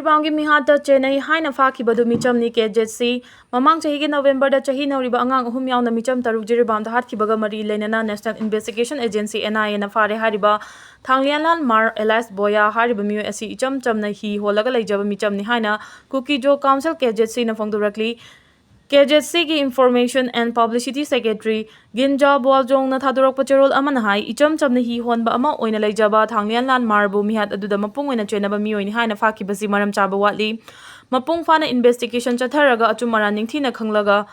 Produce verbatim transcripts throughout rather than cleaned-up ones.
ꯖꯤꯔꯤꯕꯥꯝꯒꯤ ꯃꯤꯍꯥꯠꯇ ꯆꯦꯟꯅꯩ ꯍꯥꯏꯅ ꯐꯥꯈꯤꯕꯗꯨ ꯃꯤꯆꯝꯅꯤ꯫ ꯀꯦ ꯖꯦꯠ ꯁꯤ ꯃꯃꯥꯡ ꯆꯍꯤꯒꯤ ꯅꯕꯦꯝꯕꯔꯗ ꯆꯍꯤ ꯅꯧꯔꯤꯕ ꯑꯉꯥꯡ ꯑꯍꯨꯝ ꯌꯥꯎꯅ ꯃꯤꯆꯝ ꯇꯔꯨꯛ ꯖꯤꯔꯤꯕꯥꯝꯗ ꯍꯥꯠꯈꯤꯕꯒ ꯃꯔꯤ ꯂꯩꯅꯅ National Investigation Agency, N I A ꯅ ꯐꯥꯔꯦ ꯍꯥꯏꯔꯤꯕ ꯊꯥꯡꯂꯤꯌꯥꯟꯂꯥꯜ ꯃꯥꯔ alias ꯕꯣꯌꯥ ꯍꯥꯏꯔꯤꯕ ꯃꯤꯑꯣꯏ ꯑꯁꯤ ꯏꯆꯝ ꯆꯝꯅ ꯍꯤ ꯍꯣꯜꯂꯒ ꯂꯩꯖꯕ ꯃꯤꯆꯝꯅꯤ ꯍꯥꯏꯅ ꯀꯨꯀꯤꯖꯣ ꯀꯥꯎꯟꯁꯤꯜ, ꯀꯦ ꯖꯦꯠ ꯁꯤꯅ ꯐꯣꯡꯗꯣꯔꯛꯂꯤ꯫ ꯀꯦ ꯖꯦꯠ ꯁꯤꯒꯤ Information and Publicity Secretary ꯒꯤꯟꯖꯥ ꯕꯣꯜꯖꯣꯡꯅ ꯊꯥꯗꯣꯔꯛꯄ ꯆꯦꯔꯣꯜ ꯑꯃꯅ ꯍꯥꯏ, ꯏꯆꯝ ꯆꯝꯅ ꯍꯤ ꯍꯣꯟꯕ ꯑꯃ ꯑꯣꯏꯅ ꯂꯩꯖꯕ ꯊꯥꯡꯂꯤꯌꯥꯟꯂꯥꯜ ꯃꯥꯔꯕꯨ ꯃꯤꯍꯥꯠ ꯑꯗꯨꯗ ꯃꯄꯨꯡ ꯑꯣꯏꯅ ꯆꯦꯟꯅꯕ ꯃꯤꯑꯣꯏꯅꯤ ꯍꯥꯏꯅ ꯐꯥꯈꯤꯕꯁꯤ ꯃꯔꯝ ꯆꯥꯕ ꯋꯥꯠꯂꯤ꯫ ꯃꯄꯨꯡ ꯐꯥꯅ investigation ꯆꯠꯊꯔꯒ ꯑꯆꯨꯝ ꯑꯔꯥꯟ ꯅꯤꯡꯊꯤꯅ ꯈꯪꯂꯒ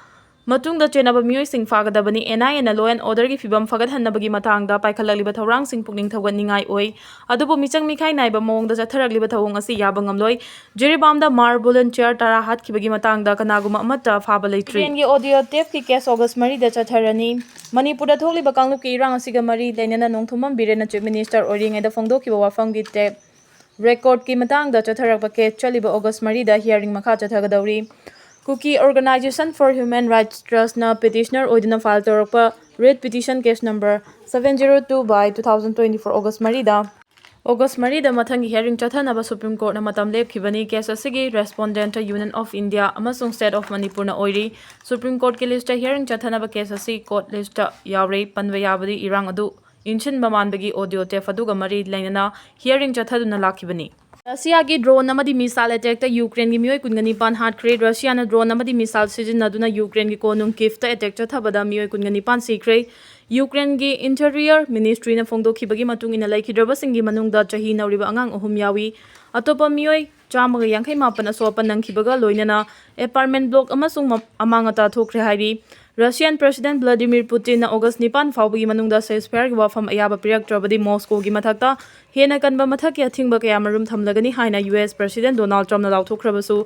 ꯃꯇꯨꯡꯗ ꯆꯦꯟꯅꯕ ꯃꯤꯑꯣꯏꯁꯤꯡ ꯐꯥꯒꯗꯕꯅꯤ꯫ N I A ꯅ law and order ꯒꯤ ꯐꯤꯕꯝ ꯐꯒꯠꯍꯟꯅꯕꯒꯤ ꯃꯇꯥꯡꯗ ꯄꯥꯏꯈꯠꯂꯛꯂꯤꯕ ꯊꯧꯔꯥꯡꯁꯤꯡ ꯄꯨꯛꯅꯤꯡ ꯊꯧꯒꯠꯅꯤꯡꯉꯥꯏ ꯑꯣꯏ, ꯑꯗꯨꯕꯨ ꯃꯤꯆꯪ ꯃꯤꯈꯥꯏ ꯅꯥꯏꯕ ꯃꯑꯣꯡꯗ ꯆꯠꯊꯔꯛꯂꯤꯕ ꯊꯧꯑꯣꯡ ꯑꯁꯤ ꯌꯥꯕ ꯉꯝꯂꯣꯏ꯫ ꯖꯤꯔꯤꯕꯥꯝꯗ ꯃꯥꯔ ꯚꯣꯂꯨꯟꯇꯤꯌꯔ ꯇꯔꯥ ꯍꯥꯠꯈꯤꯕꯒꯤ ꯃꯇꯥꯡꯗ ꯀꯅꯥꯒꯨꯝꯕ ꯑꯃꯠꯇ ꯐꯥꯕ ꯂꯩꯇ꯭ꯔꯤ꯫ ꯌꯨꯀ꯭ꯔꯦꯟꯒꯤ ꯑꯣꯗꯤꯑꯣ ꯇꯦꯞꯀꯤ ꯀꯦꯁ ꯑꯣꯒꯁ ꯃꯔꯤꯗ ꯆꯠꯊꯔꯅꯤ꯫ ꯃꯅꯤꯄꯨꯔꯗ ꯊꯣꯛꯂꯤꯕ ꯀꯥꯡꯂꯨꯞꯀꯤ ꯏꯔꯥꯡ ꯑꯁꯤꯒ ꯃꯔꯤ ꯂꯩꯅꯅ ꯅꯣꯡꯊꯣꯝꯕꯝ ꯕꯤꯔꯦꯟꯅ ꯆꯤꯐ ꯃꯤꯅꯤꯁꯇꯔ ꯑꯣꯏꯔꯤꯉꯩꯗ ꯐꯣꯡꯗꯣꯛꯈꯤꯕ ꯋꯥꯐꯝꯒꯤ ꯇꯦꯞ ꯔꯦꯀꯣꯔꯗꯀꯤ ꯃꯇꯥꯡꯗ ꯆꯠꯊꯔꯛꯄ ꯀꯦꯁ ꯆꯠꯂꯤꯕ ꯑꯣꯒꯁ ꯃꯔꯤꯗ hearing ꯃꯈꯥ ꯆꯠꯊꯒꯗꯧꯔꯤ꯫ Kuki Organization for Human Rights Trust ꯅ petitioner ꯑꯣꯏꯗꯨꯅ file ꯇꯧꯔꯛꯄ writ petition case number seven zero two by two thousand twenty-four August ꯃꯔꯤꯗ ꯑꯣꯒꯁ ꯃꯔꯤꯗ ꯃꯊꯪꯒꯤ hearing ꯆꯠꯊꯅꯕ ꯁꯨꯄ꯭ꯔꯤꯝ ꯀꯣꯔꯠꯅ ꯃꯇꯝ ꯂꯦꯞꯈꯤꯕꯅꯤ꯫ ꯀꯦꯁ ꯑꯁꯤꯒꯤ respondent Union of India ꯑꯃꯁꯨꯡ State of ꯃꯅꯤꯄꯨꯔꯅ ꯑꯣꯏꯔꯤ꯫ ꯁꯨꯄ꯭ꯔꯤꯝ ꯀꯣꯔꯠꯀꯤ ꯂꯤꯁꯇ hearing ꯆꯠꯊꯅꯕ ꯀꯦꯁ ꯑꯁꯤ ꯀꯣꯔꯠ ꯂꯤꯁꯇ ꯌꯥꯎꯔꯦ꯫ ꯄꯟꯕ ꯌꯥꯕꯗꯤ ꯏꯔꯥꯡ ꯑꯗꯨ ꯏꯟꯁꯤꯟꯕ ꯃꯥꯟꯕꯒꯤ ꯑꯣꯗꯤꯑꯣ ꯇꯦꯞ ꯑꯗꯨꯒ ꯃꯔꯤ ꯂꯩꯅꯅ hearing ꯆꯠꯊꯗꯨꯅ ꯂꯥꯛꯈꯤꯕꯅꯤ꯫ ꯔꯁꯤꯌꯥꯒꯤ ꯗ꯭ꯔꯣꯟ ꯑꯃꯗꯤ ꯃꯤꯁꯥꯏꯜ ꯑꯦꯇꯦꯛꯇ ꯌꯨꯀ꯭ꯔꯦꯟꯒꯤ ꯃꯤꯑꯣꯏ ꯀꯨꯟꯒ ꯅꯤꯄꯥꯟ ꯍꯥꯠꯈ꯭ꯔꯦ꯫ ꯔꯁꯤꯌꯥꯅ ꯗ꯭ꯔꯣꯟ ꯑꯃꯗꯤ ꯃꯤꯁꯥꯏꯜ ꯁꯤꯖꯤꯟꯅꯗꯨꯅ ꯌꯨꯀ꯭ꯔꯦꯟꯒꯤ ꯀꯣꯅꯨꯡ ꯀꯤꯐꯇ ꯑꯦꯇꯦꯛ ꯆꯠꯊꯕꯗ ꯃꯤꯑꯣꯏ ꯀꯨꯟꯒ ꯅꯤꯄꯥꯟ ꯁꯤꯈ꯭ꯔꯦ꯫ ꯌꯨꯀ꯭ꯔꯦꯟꯒꯤ ꯏꯟꯇꯤꯔꯤꯌꯔ ꯃꯤꯅꯤꯁꯇ꯭ꯔꯤꯅ ꯐꯣꯡꯗꯣꯛꯈꯤꯕꯒꯤ ꯃꯇꯨꯡ ꯏꯟꯅ, ꯂꯩꯈꯤꯗ꯭ꯔꯕꯁꯤꯡꯒꯤ ꯃꯅꯨꯡꯗ ꯆꯍꯤ ꯅꯧꯔꯤꯕ ꯑꯉꯥꯡ ꯑꯍꯨꯝ ꯌꯥꯎꯏ꯫ ꯑꯇꯣꯞꯄ ꯃꯤꯑꯣꯏ ꯆꯥꯝꯃꯒ ꯌꯥꯡꯈꯩ ꯃꯥꯄꯟ ꯑꯁꯣꯛ ꯑꯄꯟ ꯅꯪꯈꯤꯕꯒ ꯂꯣꯏꯅꯅ apartment block ꯑꯃꯁꯨꯡ ꯃ-, ꯑꯃꯥꯡ ꯑꯇꯥ ꯊꯣꯛꯈ꯭ꯔꯦ ꯍꯥꯏꯔꯤ꯫ ꯔꯁꯤꯌꯥꯟ ꯄ꯭ꯔꯦꯁꯤꯗꯦꯟ ꯚ꯭ꯂꯥꯗꯤꯃꯤꯔ ꯄꯨꯇꯤꯟꯅ ꯑꯣꯒꯁ ꯅꯤꯄꯥꯟ ꯐꯥꯎꯕꯒꯤ ꯃꯅꯨꯡꯗ ceasefire ꯒꯤ ꯋꯥꯐꯝ ꯑꯌꯥꯕ ꯄꯤꯔꯛꯇ꯭ꯔꯕꯗꯤ ꯃꯣꯁꯀꯣꯒꯤ ꯃꯊꯛꯇ ꯍꯦꯟꯅ ꯀꯟꯕ ꯃꯊꯛꯀꯤ ꯑꯊꯤꯡꯕ ꯀꯌꯥꯃꯔꯨꯝ ꯊꯝꯂꯒꯅꯤ ꯍꯥꯏꯅ ꯌꯨ ꯑꯦꯁ ꯄ꯭ꯔꯦꯁꯤꯗꯦꯟ ꯗꯣꯅꯥꯜꯗ ꯇ꯭ꯔꯝꯞꯅ ꯂꯥꯎꯊꯣꯛꯈ꯭ꯔꯕꯁꯨ,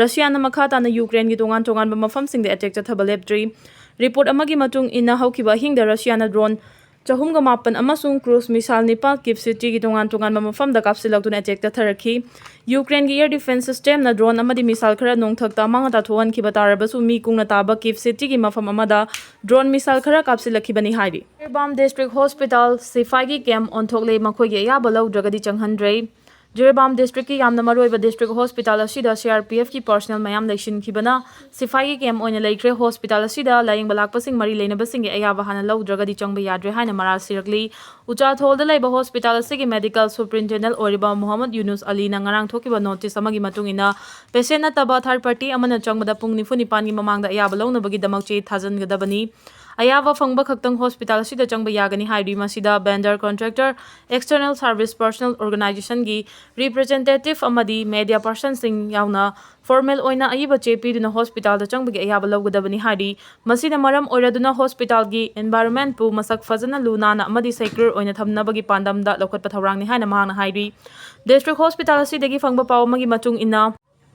ꯔꯁꯤꯌꯥꯅ ꯃꯈꯥ ꯇꯥꯅ ꯌꯨꯀ꯭ꯔꯦꯟꯒꯤ ꯇꯣꯉꯥꯟ ꯇꯣꯉꯥꯟꯕ ꯃꯐꯝꯁꯤꯡꯗ ꯑꯦꯇꯦꯛ ꯆꯠꯊꯕ ꯂꯦꯞꯇ꯭ꯔꯤ꯫ ꯔꯤꯄꯣꯔꯠ ꯑꯃꯒꯤ ꯃꯇꯨꯡ ꯏꯟꯅ, ꯍꯧꯈꯤꯕ ꯑꯍꯤꯡꯗ ꯔꯁꯤꯌꯥꯅ ꯗ꯭ꯔꯣꯟ ꯆꯍꯨꯝꯒ ꯃꯥꯄꯟ ꯑꯃꯁꯨꯡ cruise missile ꯅꯤꯄꯥꯜ ꯀꯤꯞ ꯁꯤꯇꯤꯒꯤ ꯇꯣꯉꯥꯟ ꯇꯣꯉꯥꯟꯕ ꯃꯐꯝꯗ ꯀꯥꯞꯁꯤꯜꯂꯛꯇꯨꯅ ꯑꯦꯇꯦꯛ ꯆꯠꯊꯔꯛꯈꯤ꯫ ꯌꯨꯀ꯭ꯔꯦꯟꯒꯤ air defence system ꯅ ꯗ꯭ꯔꯣꯟ ꯑꯃꯗꯤ ꯃꯤꯁꯥꯏꯜ ꯈꯔ ꯅꯣꯡꯊꯛꯇ ꯑꯃꯥꯡ ꯑꯇꯥ ꯊꯣꯛꯍꯟꯈꯤꯕ ꯇꯥꯔꯕꯁꯨ, ꯃꯤ ꯀꯨꯡꯅ ꯇꯥꯕ ꯀꯤꯞ ꯁꯤꯇꯤꯒꯤ ꯃꯐꯝ ꯑꯃꯗ ꯗ꯭ꯔꯣꯟ ꯃꯤꯁꯥꯏꯜ ꯈꯔ ꯀꯥꯞꯁꯤꯜꯂꯛꯈꯤꯕꯅꯤ ꯍꯥꯏꯔꯤ꯫ ꯖꯤꯔꯤꯕꯥꯝ ꯗꯤꯁꯇ꯭ꯔꯤꯛ ꯍꯣꯁꯄꯤꯇꯥꯜ ꯁꯤꯐꯥꯏꯒꯤ ꯀꯦꯝꯞ ꯑꯣꯟꯊꯣꯛꯂꯦ, ꯃꯈꯣꯏꯒꯤ ꯑꯌꯥꯕ ꯂꯧꯗ꯭ꯔꯒꯗꯤ ꯆꯪꯍꯟꯗ꯭ꯔꯦ꯫ ꯖꯤꯔꯤꯕꯥꯝ ꯗꯤꯁꯇ꯭ꯔꯤꯛꯀꯤ ꯌꯥꯝꯅ ꯃꯔꯨꯑꯣꯏꯕ ꯗꯤꯁꯇ꯭ꯔꯤꯛ ꯍꯣꯁꯄꯤꯇꯥꯜ ꯑꯁꯤꯗ ꯁꯤ ꯑꯥꯔ ꯄꯤ ꯑꯦꯐꯀꯤ ꯄꯔꯁꯅꯦꯜ ꯃꯌꯥꯝ ꯂꯩꯁꯤꯟꯈꯤꯕꯅ ꯁꯤꯐꯥꯏꯒꯤ ꯀꯦꯝ ꯑꯣꯏꯅ ꯂꯩꯈ꯭ꯔꯦ꯫ ꯍꯣꯁꯄꯤꯇꯥꯜ ꯑꯁꯤꯗ ꯂꯥꯌꯦꯡꯕ ꯂꯥꯛꯄꯁꯤꯡ ꯃꯔꯤ ꯂꯩꯅꯕꯁꯤꯡꯒꯤ ꯑꯌꯥꯕ ꯍꯥꯟꯅ ꯂꯧꯗ꯭ꯔꯒꯗꯤ ꯆꯪꯕ ꯌꯥꯗ꯭ꯔꯦ ꯍꯥꯏꯅ ꯃꯔꯥꯜ ꯁꯤꯔꯛꯂꯤ꯫ ꯎꯆꯥꯊꯣꯜꯗ ꯂꯩꯕ ꯍꯣꯁꯄꯤꯇꯥꯜ ꯑꯁꯤꯒꯤ ꯃꯦꯗꯤꯀꯦꯜ ꯁꯨꯄ꯭ꯔꯤꯟꯇꯦꯟꯗꯦꯟ ꯑꯣꯏꯔꯤꯕ ꯃꯨꯍꯝꯃꯗ ꯌꯨꯅꯨꯁ ꯑꯂꯤꯅ ꯉꯔꯥꯡ ꯊꯣꯛꯈꯤꯕ ꯅꯣꯇꯤꯁ ꯑꯃꯒꯤ ꯃꯇꯨꯡ ꯏꯟꯅ, ꯄꯦꯁꯦꯟ ꯅꯠꯇꯕ ꯊꯥꯔꯗ ꯄꯥꯔꯇꯤ ꯑꯃꯅ ꯆꯪꯕꯗ ꯄꯨꯡ ꯅꯤꯐꯨ ꯅꯤꯄꯥꯟꯒꯤ ꯃꯃꯥꯡꯗ ꯑꯌꯥꯕ ꯂꯧꯅꯕꯒꯤꯗꯃꯛ ꯆꯦ ꯊꯥꯖꯤꯟꯒꯗꯕꯅꯤ꯫ ꯑꯌꯥꯕ ꯐꯪꯕ ꯈꯛꯇꯪ ꯍꯣꯁꯄꯤꯇꯥꯜ ꯑꯁꯤꯗ ꯆꯪꯕ ꯌꯥꯒꯅꯤ ꯍꯥꯏꯔꯤ꯫ ꯃꯁꯤꯗ vendor, contractor, external service personnel ꯑꯣꯔꯒꯅꯥꯏꯖꯦꯁꯟꯒꯤ ꯔꯤꯄ꯭ꯔꯖꯦꯟꯇꯦꯇꯤꯚ ꯑꯃꯗꯤ ꯃꯦꯗꯤꯌꯥ ꯄꯔꯁꯟꯁꯤꯡ ꯌꯥꯎꯅ ꯐꯣꯔꯃꯦꯜ ꯑꯣꯏꯅ ꯑꯏꯕ ꯆꯦ ꯄꯤꯗꯨꯅ ꯍꯣꯁꯄꯤꯇꯥꯜꯗ ꯆꯪꯕꯒꯤ ꯑꯌꯥꯕ ꯂꯧꯒꯗꯕꯅꯤ ꯍꯥꯏꯔꯤ꯫ ꯃꯁꯤꯅ ꯃꯔꯝ ꯑꯣꯏꯔꯗꯨꯅ ꯍꯣꯁꯄꯤꯇꯥꯜꯒꯤ ꯏꯟꯚꯥꯏꯔꯣꯟꯃꯦꯟꯠꯄꯨ ꯃꯁꯛ ꯐꯖꯅ, ꯂꯨ ꯅꯥꯟꯅ ꯑꯃꯗꯤ ꯁꯦꯀ꯭ꯌꯨꯔ ꯑꯣꯏꯅ ꯊꯝꯅꯕꯒꯤ ꯄꯥꯟꯗꯝꯗ ꯂꯧꯈꯠꯄ ꯊꯧꯔꯥꯡꯅꯤ ꯍꯥꯏꯅ ꯃꯍꯥꯛꯅ ꯍꯥꯏꯔꯤ꯫ ꯗꯤꯁꯇ꯭ꯔꯤꯛ ꯍꯣꯁꯄꯤꯇꯥꯜ ꯑꯁꯤꯗꯒꯤ ꯐꯪꯕ ꯄꯥꯎ ꯑꯃꯒꯤ ꯃꯇꯨꯡ ꯏꯟꯅ,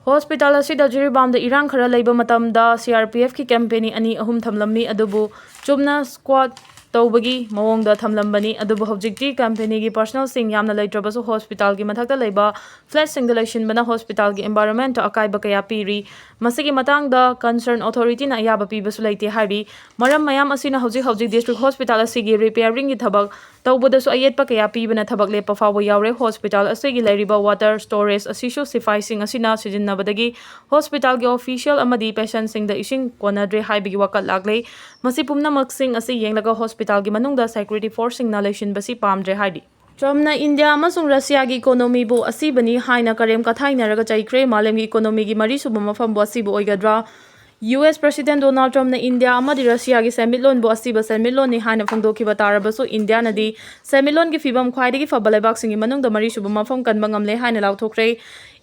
ꯍꯣꯁꯄꯤꯇꯥꯜ ꯑꯁꯤꯗ ꯖꯤꯔꯤꯕꯥꯝꯗ ꯏꯔꯥꯡ ꯈꯔ ꯂꯩꯕ ꯃꯇꯝꯗ ꯁꯤ ꯑꯥꯔ ꯄꯤ ꯑꯦꯐꯀꯤ ꯀꯝꯄꯦꯅꯤ ꯑꯅꯤ ꯑꯍꯨꯝ ꯊꯝꯂꯝꯃꯤ, ꯑꯗꯨꯕꯨ ꯆꯨꯝꯅ ꯁ꯭ꯀ꯭ꯋꯥꯠ ꯇꯧꯕꯒꯤ ꯃꯑꯣꯡꯗ ꯊꯝꯂꯝꯕꯅꯤ꯫ ꯑꯗꯨꯕꯨ ꯍꯧꯖꯤꯛꯇꯤ ꯀꯝꯄꯦꯅꯤꯒꯤ ꯄꯔꯁꯅꯦꯜꯁꯤꯡ ꯌꯥꯝꯅ ꯂꯩꯇ꯭ꯔꯕꯁꯨ ꯍꯣꯁꯄꯤꯇꯥꯜꯒꯤ ꯃꯊꯛꯇ ꯂꯩꯕ ꯐ꯭ꯂꯦꯠꯁꯤꯡꯗ ꯂꯩꯁꯤꯟꯕꯅ ꯍꯣꯁꯄꯤꯇꯥꯜꯒꯤ ꯏꯟꯚꯥꯏꯔꯣꯟꯃꯦꯟꯠꯇ ꯑꯀꯥꯏꯕ ꯀꯌꯥ ꯄꯤꯔꯤ꯫ ꯃꯁꯤꯒꯤ ꯃꯇꯥꯡꯗ ꯀꯟꯁꯔꯟ ꯑꯣꯊꯣꯔꯤꯇꯤꯅ ꯑꯌꯥꯕ ꯄꯤꯕꯁꯨ ꯂꯩꯇꯦ ꯍꯥꯏꯔꯤ꯫ ꯃꯔꯝ ꯃꯌꯥꯝ ꯑꯁꯤꯅ ꯍꯧꯖꯤꯛ ꯍꯧꯖꯤꯛ ꯗꯤꯁꯇ꯭ꯔꯤꯛ ꯍꯣꯁꯄꯤꯇꯥꯜ ꯑꯁꯤꯒꯤ ꯔꯤꯄꯦꯌꯥꯔꯤꯡꯒꯤ ꯊꯕꯛ ꯇꯧꯕꯗꯁꯨ ꯑꯌꯦꯠꯄ ꯀꯌꯥ ꯄꯤꯕꯅ ꯊꯕꯛ ꯂꯦꯞꯄ ꯐꯥꯎꯕ ꯌꯥꯎꯔꯦ꯫ ꯍꯣꯁꯄꯤꯇꯥꯜ ꯑꯁꯤꯒꯤ ꯂꯩꯔꯤꯕ ꯋꯥꯇꯔ ꯁ꯭ꯇꯣꯔꯦꯖ ꯑꯁꯤꯁꯨ ꯁꯤꯐꯥꯏꯁꯤꯡ ꯑꯁꯤꯅ ꯁꯤꯖꯤꯟꯅꯕꯗꯒꯤ ꯍꯣꯁꯄꯤꯇꯥꯜꯒꯤ ꯑꯣꯐꯤꯁꯤꯌꯦꯜ ꯑꯃꯗꯤ ꯄꯦꯁꯦꯟꯁꯤꯡꯗ ꯏꯁꯤꯡ ꯀꯣꯟꯅꯗ꯭ꯔꯦ ꯍꯥꯏꯕꯒꯤ ꯋꯥꯀꯠ ꯂꯥꯛꯂꯦ꯫ ꯃꯁꯤ ꯄꯨꯝꯅꯃꯛꯁꯤꯡ ꯑꯁꯤ ꯌꯦꯡꯂꯒ ꯍꯣꯁꯄꯤꯇꯥꯜꯒꯤ ꯃꯅꯨꯡꯗ ꯁꯦꯀ꯭ꯌꯨꯔꯤꯇꯤ ꯐꯣꯔꯁꯁꯤꯡꯅ ꯂꯩꯁꯤꯟꯕꯁꯤ ꯄꯥꯝꯗ꯭ꯔꯦ ꯍꯥꯏꯔꯤ꯫ ꯇ꯭ꯔꯝꯞꯅ ꯏꯟꯗꯤꯌꯥ ꯑꯃꯁꯨꯡ ꯔꯁꯤꯌꯥꯒꯤ ꯏꯀꯣꯅꯣꯃꯤꯕꯨ ꯑꯁꯤꯕꯅꯤ ꯍꯥꯏꯅ ꯀꯔꯦꯝ ꯀꯊꯥꯏꯅꯔꯒ ꯆꯩꯈ꯭ꯔꯦ꯫ ꯃꯥꯂꯦꯝꯒꯤ ꯏꯀꯣꯅꯣꯃꯤꯒꯤ ꯃꯔꯤꯁꯨꯕ ꯃꯐꯝꯕꯨ ꯑꯁꯤꯕ ꯑꯣꯏꯒꯗ꯭ꯔꯥ? ꯌꯨ ꯑꯦꯁ ꯄ꯭ꯔꯦꯁꯤꯗꯦꯟꯠ ꯗꯣꯅꯥꯜꯗ ꯇ꯭ꯔꯝꯞꯅ ꯏꯟꯗꯤꯌꯥ ꯑꯃꯗꯤ ꯔꯁꯤꯌꯥꯒꯤ ꯁꯦꯟꯃꯤꯠꯂꯣꯟꯕꯨ ꯑꯁꯤꯕ ꯁꯦꯟꯃꯤꯠꯂꯣꯟꯅꯤ ꯍꯥꯏꯅ ꯐꯣꯡꯗꯣꯛꯈꯤꯕ ꯇꯥꯔꯕꯁꯨ, ꯏꯟꯗꯤꯌꯥꯅꯗꯤ ꯁꯦꯟꯃꯤꯠꯂꯣꯟꯒꯤ ꯐꯤꯕꯝ ꯈ꯭ꯋꯥꯏꯗꯒꯤ ꯐꯕ ꯂꯩꯕꯥꯛꯁꯤꯡꯒꯤ ꯃꯅꯨꯡꯗ ꯃꯔꯤꯁꯨꯕ ꯃꯐꯝ ꯀꯟꯕ ꯉꯝꯂꯦ ꯍꯥꯏꯅ ꯂꯥꯎꯊꯣꯛꯈ꯭ꯔꯦ꯫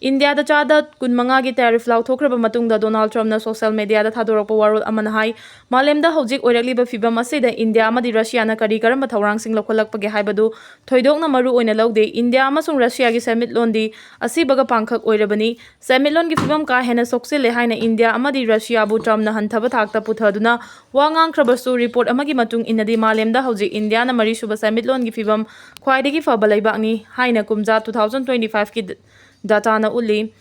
ꯏꯟꯗꯤꯌꯥꯗ ꯆꯥꯗ ꯀꯨꯟꯃꯉꯥꯒꯤ ꯇꯦꯔꯤꯐ ꯂꯥꯎꯊꯣꯛꯈ꯭ꯔꯕ ꯃꯇꯨꯡꯗ ꯗꯣꯅꯥꯜꯗ ꯇ꯭ꯔꯝꯞꯅ ꯁꯣꯁꯤꯌꯦꯜ ꯃꯦꯗꯤꯌꯥꯗ ꯊꯥꯗꯣꯔꯛꯄ ꯋꯥꯔꯣꯜ ꯑꯃꯅ ꯍꯥꯏ, ꯃꯥꯂꯦꯝꯗ ꯍꯧꯖꯤꯛ ꯑꯣꯏꯔꯛꯂꯤꯕ ꯐꯤꯕꯝ ꯑꯁꯤꯗ ꯏꯟꯗꯤꯌꯥ ꯑꯃꯗꯤ ꯔꯁꯤꯌꯥꯅ ꯀꯔꯤ ꯀꯔꯝꯕ ꯊꯧꯔꯥꯡꯁꯤꯡ ꯂꯧꯈꯠꯂꯛꯄꯒꯦ ꯍꯥꯏꯕꯗꯨ ꯊꯣꯏꯗꯣꯛꯅ ꯃꯔꯨ ꯑꯣꯏꯅ ꯂꯧꯗꯦ꯫ ꯏꯟꯗꯤꯌꯥ ꯑꯃꯁꯨꯡ ꯔꯁꯤꯌꯥꯒꯤ ꯁꯦꯟꯃꯤꯠꯂꯣꯟꯗꯤ ꯑꯁꯤꯕꯒ ꯄꯥꯡꯈꯛ ꯑꯣꯏꯔꯕꯅꯤ꯫ ꯁꯦꯟꯃꯤꯠꯂꯣꯟꯒꯤ ꯐꯤꯕꯝ ꯀꯥ ꯍꯦꯟꯅ ꯁꯣꯛꯆꯤꯜꯂꯦ ꯍꯥꯏꯅ ꯏꯟꯗꯤꯌꯥ ꯑꯃꯗꯤ ꯔꯁꯤꯌꯥꯕꯨ ꯇ꯭ꯔꯝꯞꯅ ꯍꯟꯊꯕ ꯊꯥꯛꯇ ꯄꯨꯊꯗꯨꯅ ꯋꯥ ꯉꯥꯡꯈ꯭ꯔꯕꯁꯨ, ꯔꯤꯄꯣꯔꯠ ꯑꯃꯒꯤ ꯃꯇꯨꯡ ꯏꯟꯅꯗꯤ ꯃꯥꯂꯦꯝꯗ ꯍꯧꯖꯤꯛ ꯏꯟꯗꯤꯌꯥꯅ ꯃꯔꯤꯁꯨꯕ ꯁꯦꯟꯃꯤꯠꯂꯣꯟꯒꯤ ꯐꯤꯕꯝ ꯈ꯭ꯋꯥꯏꯗꯒꯤ ꯐꯕ ꯂꯩꯕꯥꯛꯅꯤ ꯍꯥꯏꯅ ꯀꯨꯝꯖꯥ two thousand twenty five ꯀꯤ ꯗꯥꯇꯥꯅ ꯎꯠꯂꯤ꯫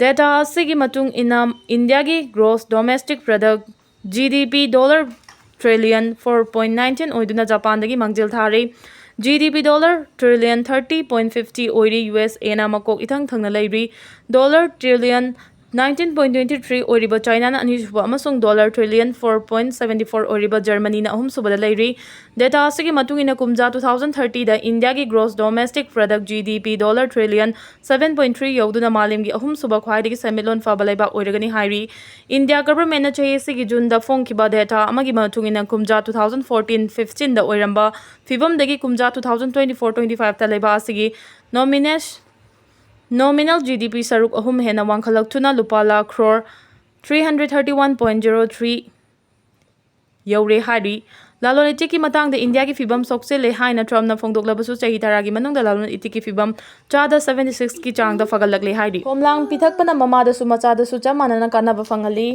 ꯗꯥꯇꯥ ꯑꯁꯤꯒꯤ ꯃꯇꯨꯡ ꯏꯟꯅ, ꯏꯟꯗꯤꯌꯥꯒꯤ gross domestic product, G D P, dollar trillion four point nineteen ꯑꯣꯏꯗꯨꯅ ꯖꯄꯥꯟꯗꯒꯤ ꯃꯥꯡꯖꯤꯜ ꯊꯥꯔꯤ꯫ G D P dollar trillion thirty point fifty ꯑꯣꯏꯔꯤ, U S Aꯅ ꯃꯀꯣꯛ ꯏꯊꯪ ꯊꯪꯅ ꯂꯩꯔꯤ꯫ Dollar trillion nineteen point twenty three ꯑꯣꯏꯔꯤꯕ Chinaꯅ ꯑꯅꯤꯁꯨꯕ ꯑꯃꯁꯨꯡ dollar trillion four point seventy four ꯑꯣꯏꯔꯤꯕ Germanyꯅ ꯑꯍꯨꯝꯁꯨꯕꯗ ꯂꯩꯔꯤ꯫ Data ꯑꯁꯤꯒꯤ ꯃꯇꯨꯡ ꯏꯟꯅ ꯀꯨꯝꯖꯥ two thousand thirtyꯗ Indiaꯒꯤ gross domestic product G D P dollar trillion seven point three ꯌꯧꯗꯨꯅ ꯃꯥꯂꯦꯝꯒꯤ ꯑꯍꯨꯝꯁꯨꯕ ꯈ꯭ꯋꯥꯏꯗꯒꯤ ꯁꯦꯟꯃꯤꯠꯂꯣꯟ ꯐꯕ ꯂꯩꯕꯥꯛ ꯑꯣꯏꯔꯒꯅꯤ ꯍꯥꯏꯔꯤ꯫ India governmentꯅ ꯆꯍꯤ ꯑꯁꯤꯒꯤ Juneꯗ ꯐꯣꯡꯈꯤꯕ data ꯑꯃꯒꯤ ꯃꯇꯨꯡ ꯏꯟꯅ ꯀꯨꯝꯖꯥ two thousand fourteen fifteen ꯑꯣꯏꯔꯝꯕ ꯐꯤꯕꯝꯗꯒꯤ ꯀꯨꯝꯖꯥ two thousand twenty four twenty fiveꯇ ꯂꯩꯕꯥꯛ ꯑꯁꯤꯒꯤ nominal Nominal G D P ꯁꯔꯨꯛ ꯑꯍꯨꯝ ꯍꯦꯟꯅ ꯋꯥꯡꯈꯠꯂꯛꯇꯨꯅ ꯂꯨꯄꯥ lakh crore three hundred thirty one point zero three ꯌꯧꯔꯦ ꯍꯥꯏꯔꯤ꯫ ꯂꯂꯣꯟ ꯏꯇꯤꯛꯀꯤ ꯃꯇꯥꯡꯗ ꯏꯟꯗꯤꯌꯥꯒꯤ ꯐꯤꯕꯝ ꯁꯣꯛꯆꯤꯜꯂꯦ ꯍꯥꯏꯅ ꯇ꯭ꯔꯝꯞꯅ ꯐꯣꯡꯗꯣꯛꯂꯕꯁꯨ ꯆꯍꯤ ꯇꯔꯥꯒꯤ ꯃꯅꯨꯡꯗ ꯂꯂꯣꯟ ꯏꯇꯤꯛꯀꯤ ꯐꯤꯕꯝ ꯆꯥꯗ seventy sixꯀꯤ ꯆꯥꯡꯗ ꯐꯒꯠꯂꯛꯂꯦ ꯍꯥꯏꯔꯤ꯫ ꯈꯣꯝꯂꯥꯡ ꯄꯤꯊꯛꯄꯅ ꯃꯃꯥꯗꯁꯨ ꯃꯆꯥꯗꯁꯨ ꯆꯞ ꯃꯥꯟꯅꯅ ꯀꯥꯟꯅꯕ ꯐꯪꯍꯜꯂꯤ꯫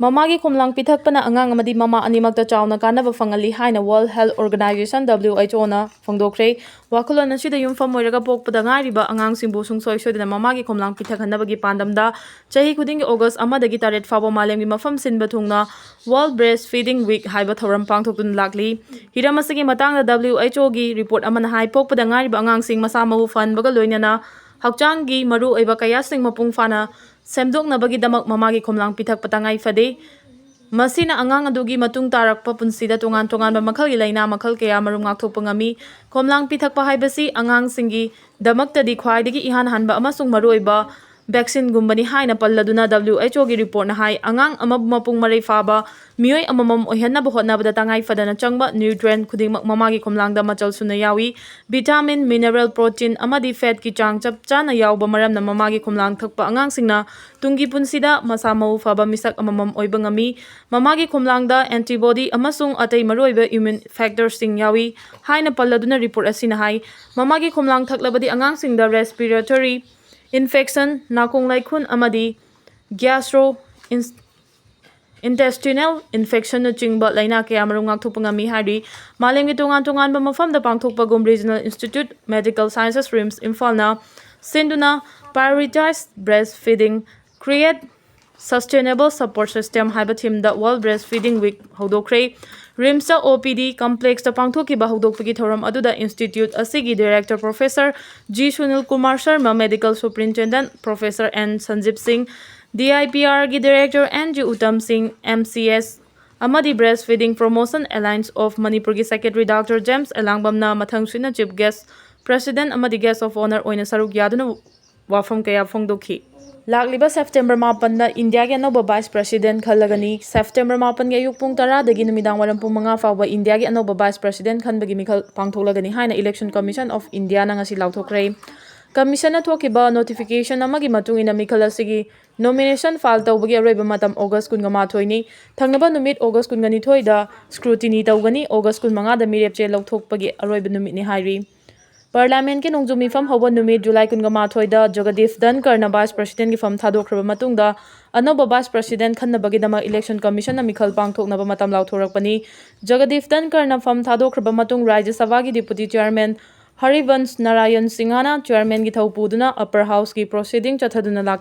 ꯃꯃꯥꯒꯤ ꯈꯣꯝꯂꯥꯡ ꯄꯤꯊꯛꯄꯅ ꯑꯉꯥꯡ ꯑꯃꯗꯤ ꯃꯃꯥ ꯑꯅꯤꯃꯛꯇ ꯆꯥꯎꯅ ꯀꯥꯟꯅꯕ ꯐꯪꯍꯜꯂꯤ ꯍꯥꯏꯅ World Health Organization, WHOꯅ ꯐꯣꯡꯗꯣꯛꯈ꯭ꯔꯦ꯫ ꯋꯥꯈꯜꯂꯣꯟ ꯑꯁꯤꯗ ꯌꯨꯝꯐꯝ ꯑꯣꯏꯔꯒ ꯄꯣꯛꯄꯗ ꯉꯥꯏꯔꯤꯕ ꯑꯉꯥꯡꯁꯤꯡꯕꯨ ꯁꯨꯡꯁꯣꯏ ꯁꯣꯏꯗꯅ ꯃꯃꯥꯒꯤ ꯈꯣꯝꯂꯥꯡ ꯄꯤꯊꯛꯍꯟꯅꯕꯒꯤ ꯄꯥꯟꯗꯝꯗ ꯆꯍꯤ ꯈꯨꯗꯤꯡꯒꯤ August ꯑꯃꯗꯒꯤ ꯇꯔꯦꯠ ꯐꯥꯎꯕ ꯃꯥꯂꯦꯝꯒꯤ ꯃꯐꯝ ꯁꯤꯟꯕ ꯊꯨꯡꯅ World Breastfeeding Week ꯍꯥꯏꯕ ꯊꯧꯔꯝ ꯄꯥꯡꯊꯣꯛꯇꯨꯅ ꯂꯥꯛꯂꯤ꯫ ꯍꯤꯔꯝ ꯑꯁꯤꯒꯤ ꯃꯇꯥꯡꯗ WHOꯒꯤ report ꯑꯃꯅ ꯍꯥꯏ, ꯄꯣꯛꯄꯗ ꯉꯥꯏꯔꯤꯕ ꯑꯉꯥꯡꯁꯤꯡ ꯃꯁꯥ ꯃꯎ ꯐꯍꯟꯕꯒ ꯂꯣꯏꯅꯅ ꯍꯛꯆꯥꯡꯒꯤ ꯃꯔꯨꯑꯣꯏꯕ ꯀꯌꯥꯁꯤꯡ ꯃꯄꯨꯡ ꯐꯥꯅ ꯁꯦꯝꯗꯣꯛꯅꯕꯒꯤꯗꯃꯛ ꯃꯃꯥꯒꯤ ꯈꯣꯝꯂꯥꯡ ꯄꯤꯊꯛꯄ ꯇꯉꯥꯏ ꯐꯗꯦ꯫ ꯃꯁꯤꯅ ꯑꯉꯥꯡ ꯑꯗꯨꯒꯤ ꯃꯇꯨꯡ ꯇꯥꯔꯛꯄ ꯄꯨꯟꯁꯤꯗ ꯇꯣꯉꯥꯟ ꯇꯣꯉꯥꯟꯕ ꯃꯈꯜꯒꯤ ꯂꯥꯏꯅꯥ ꯃꯈꯜ ꯀꯌꯥ ꯃꯔꯨꯝ ꯉꯥꯛꯊꯣꯛꯄ ꯉꯝꯃꯤ꯫ ꯈꯣꯝꯂꯥꯡ ꯄꯤꯊꯛꯄ ꯍꯥꯏꯕꯁꯤ ꯑꯉꯥꯡꯁꯤꯡꯒꯤꯗꯃꯛꯇꯗꯤ ꯈ꯭ꯋꯥꯏꯗꯒꯤ ꯏꯍꯥꯟ ꯍꯥꯟꯕ ꯑꯃꯁꯨꯡ ꯃꯔꯨꯑꯣꯏꯕ vaccineꯒꯨꯝꯕꯅꯤ ꯍꯥꯏꯅ ꯄꯜꯂꯗꯨꯅ WHOꯒꯤ reportꯅ ꯍꯥꯏ, ꯑꯉꯥꯡ ꯑꯃꯕꯨ ꯃꯄꯨꯡ ꯃꯔꯩ ꯐꯥꯕ ꯃꯤꯑꯣꯏ ꯑꯃꯃꯝ ꯑꯣꯏꯍꯟꯅꯕ ꯍꯣꯠꯅꯕꯗ ꯇꯉꯥꯏ ꯐꯗꯅ ꯆꯪꯕ nutrient ꯈꯨꯗꯤꯡꯃꯛ ꯃꯃꯥꯒꯤ ꯈꯣꯝꯂꯥꯡꯗ ꯃꯆꯜ ꯁꯨꯅ ꯌꯥꯎꯏ꯫ Vitamin, mineral, protein ꯑꯃꯗꯤ fatꯀꯤ ꯆꯥꯡ ꯆꯞ ꯆꯥꯅ ꯌꯥꯎꯕ ꯃꯔꯝꯅ ꯃꯃꯥꯒꯤ ꯈꯣꯝꯂꯥꯡ ꯊꯛꯄ ꯑꯉꯥꯡꯁꯤꯡꯅ ꯇꯨꯡꯒꯤ ꯄꯨꯟꯁꯤꯗ ꯃꯁꯥ ꯃꯎ ꯐꯕ ꯃꯤꯁꯛ ꯑꯃꯃꯝ ꯑꯣꯏꯕ ꯉꯝꯃꯤ꯫ ꯃꯃꯥꯒꯤ ꯈꯣꯝꯂꯥꯡꯗ antibody ꯑꯃꯁꯨꯡ ꯑꯇꯩ ꯃꯔꯨꯑꯣꯏꯕ immune factorꯁꯤꯡ ꯌꯥꯎꯏ ꯍꯥꯏꯅ ꯄꯜꯂꯗꯨꯅ report ꯑꯁꯤꯅ ꯍꯥꯏ, ꯃꯃꯥꯒꯤ ꯈꯣꯝꯂꯥꯡ ꯊꯛꯂꯕꯗꯤ ꯑꯉꯥꯡꯁꯤꯡꯗ respiratory infection, ꯅꯥꯀꯣꯡ ꯂꯥꯏꯈꯨꯟ ꯑꯃꯗꯤ gastro intestinal infectionꯅꯆꯤꯡꯕ ꯂꯥꯏꯅꯥ ꯀꯌꯥ ꯃꯔꯨꯝ ꯉꯥꯛꯊꯣꯛꯄ ꯉꯝꯃꯤ ꯍꯥꯏꯔꯤ꯫ ꯃꯥꯂꯦꯝꯒꯤ ꯇꯣꯉꯥꯟ ꯇꯣꯉꯥꯟꯕ ꯃꯐꯝꯗ ꯄꯥꯡꯊꯣꯛꯄꯒꯨꯝ Regional Institute Medical Sciences, RIMS ꯏꯝꯐꯥꯜꯅ ꯁꯤꯟꯗꯨꯅ Prioritize Breastfeeding, Create Sustainable Support System ꯍꯥꯏꯕ themeꯗ World Breastfeeding Week ꯍꯧꯗꯣꯛꯈ꯭ꯔꯦ꯫ ꯔꯤꯝꯁꯇ ꯑꯣ ꯄꯤ ꯗꯤ ꯀꯝꯄ꯭ꯂꯦꯛꯁꯇ ꯄꯥꯡꯊꯣꯛꯈꯤꯕ ꯍꯧꯗꯣꯛꯄꯒꯤ ꯊꯧꯔꯝ ꯑꯗꯨꯗ ꯏꯟꯁꯇꯤꯇ꯭ꯌꯨꯠ ꯑꯁꯤꯒꯤ director professor G Sunil Kumar Sharma, medical superintendent professor N Sanjeeb Singh, D I P ꯑꯥꯔꯒꯤ director N G Uttam Singh, M C S, ꯑꯃꯗꯤ Breastfeeding Promotion Alliance of Manipurꯒꯤ ꯁꯦꯀ꯭ꯔꯦꯇꯔꯤ ꯗꯥꯛꯇꯔ ꯖꯦꯝꯁ ꯑꯦꯂꯥꯡꯕꯝꯅ ꯃꯊꯪ ꯁꯨꯏꯅ ꯆꯤꯐ ꯒꯦꯁ, ꯄ꯭ꯔꯦꯁꯤꯗꯦꯟꯠ ꯑꯃꯗꯤ ꯒꯦꯁ ꯑꯣꯐ ꯑꯣꯅꯔ ꯑꯣꯏꯅ ꯁꯔꯨꯛ ꯌꯥꯗꯨꯅ ꯋꯥꯐꯝ ꯀꯌꯥ ꯐꯣꯡꯗꯣꯛꯈꯤ꯫ ꯂꯥꯛꯂꯤꯕ ꯁꯦꯞꯇꯦꯝꯕꯔ ꯃꯥꯄꯟꯗ ꯏꯟꯗꯤꯌꯥꯒꯤ ꯑꯅꯧꯕ ꯚꯥꯏꯁ ꯄ꯭ꯔꯦꯁꯤꯗꯦꯟꯠ ꯈꯜꯂꯒꯅꯤ꯫ ꯁꯦꯞꯇꯦꯝꯕꯔ ꯃꯥꯄꯟꯒꯤ ꯑꯌꯨꯛ ꯄꯨꯡ ꯇꯔꯥꯗꯒꯤ ꯅꯨꯃꯤꯗꯥꯡ ꯋꯥꯏꯔꯝ ꯄꯨꯡ ꯃꯉꯥ ꯐꯥꯎꯕ ꯏꯟꯗꯤꯌꯥꯒꯤ ꯑꯅꯧꯕ ꯚꯥꯏꯁ ꯄ꯭ꯔꯦꯁꯤꯗꯦꯟꯠ ꯈꯟꯕꯒꯤ ꯃꯤꯈꯜ ꯄꯥꯡꯊꯣꯛꯂꯒꯅꯤ ꯍꯥꯏꯅ ꯏꯂꯦꯛꯁꯟ ꯀꯃꯤꯁꯟ ꯑꯣꯐ ꯏꯟꯗꯤꯌꯥꯅ ꯉꯁꯤ ꯂꯥꯎꯊꯣꯛꯈ꯭ꯔꯦ꯫ ꯀꯃꯤꯁꯟꯅ ꯊꯣꯛꯈꯤꯕ ꯅꯣꯇꯤꯐꯤꯀꯦꯁꯟ ꯑꯃꯒꯤ ꯃꯇꯨꯡ ꯏꯟꯅ ꯃꯤꯈꯜ ꯑꯁꯤꯒꯤ ꯅꯣꯃꯤꯅꯦꯁꯟ ꯐꯥꯏꯜ ꯇꯧꯕꯒꯤ ꯑꯔꯣꯏꯕ ꯃꯇꯝ ꯑꯣꯒꯁ ꯀꯨꯟꯒ ꯃꯥꯊꯣꯏꯅꯤ꯫ ꯊꯪꯅꯕ ꯅꯨꯃꯤꯠ ꯑꯣꯒꯁ ꯀꯨꯟꯒ ꯅꯤꯊꯣꯏꯗ ꯁ꯭ꯀ꯭ꯔꯨꯇꯤꯅꯤ ꯇꯧꯒꯅꯤ꯫ ꯑꯣꯒꯁ ꯀꯨꯟꯃꯉꯥꯗ ꯃꯤꯔꯦꯞꯆꯦ ꯂꯧꯊꯣꯛꯄꯒꯤ ꯑꯔꯣꯏꯕ ꯅꯨꯃꯤꯠꯅꯤ ꯍꯥꯏꯔꯤ꯫ ꯄꯥꯔꯂꯤꯌꯥꯃꯦꯟꯠꯀꯤ ꯅꯣꯡꯖꯨ ꯃꯤꯐꯝ ꯍꯧꯕ ꯅꯨꯃꯤꯠ ꯖꯨꯂꯥꯏ ꯀꯨꯟꯒ ꯃꯥꯊꯣꯏꯗ ꯖꯒꯗꯤꯞ ꯙꯟꯀꯔꯅ ꯚꯥꯏꯁ ꯄ꯭ꯔꯦꯁꯤꯗꯦꯟꯠꯀꯤ ꯐꯝ ꯊꯥꯗꯣꯛꯈ꯭ꯔꯕ ꯃꯇꯨꯡꯗ ꯑꯅꯧꯕ ꯚꯥꯏꯁ ꯄ꯭ꯔꯦꯁꯤꯗꯦꯟꯠ ꯈꯟꯅꯕꯒꯤꯗꯃꯛ ꯏꯂꯦꯛꯁꯟ ꯀꯃꯤꯁꯟꯅ ꯃꯤꯈꯜ ꯄꯥꯡꯊꯣꯛꯅꯕ ꯃꯇꯝ ꯂꯥꯎꯊꯣꯔꯛꯄꯅꯤ꯫ ꯖꯒꯗꯤꯞ ꯙꯟꯀꯔꯅ ꯐꯝ ꯊꯥꯗꯣꯛꯈ꯭ꯔꯕ ꯃꯇꯨꯡ ꯔꯥꯖ꯭ꯌ ꯁꯚꯥꯒꯤ ꯗꯤꯄꯨꯇꯤ ꯆꯤꯌꯥꯔꯃꯦꯟ ꯍꯔꯤꯕꯟꯁ ꯅꯥꯔꯥꯌꯟ ꯁꯤꯡꯍꯅ ꯆꯤꯌꯥꯔꯃꯦꯟꯒꯤ ꯊꯧ ꯄꯨꯗꯨꯅ ꯑꯞꯄꯔ ꯍꯥꯎꯁꯀꯤ ꯄ꯭ꯔꯣꯁꯤꯗꯤꯡ ꯆꯠꯊꯗꯨꯅ ꯂꯥꯛꯈꯤ꯫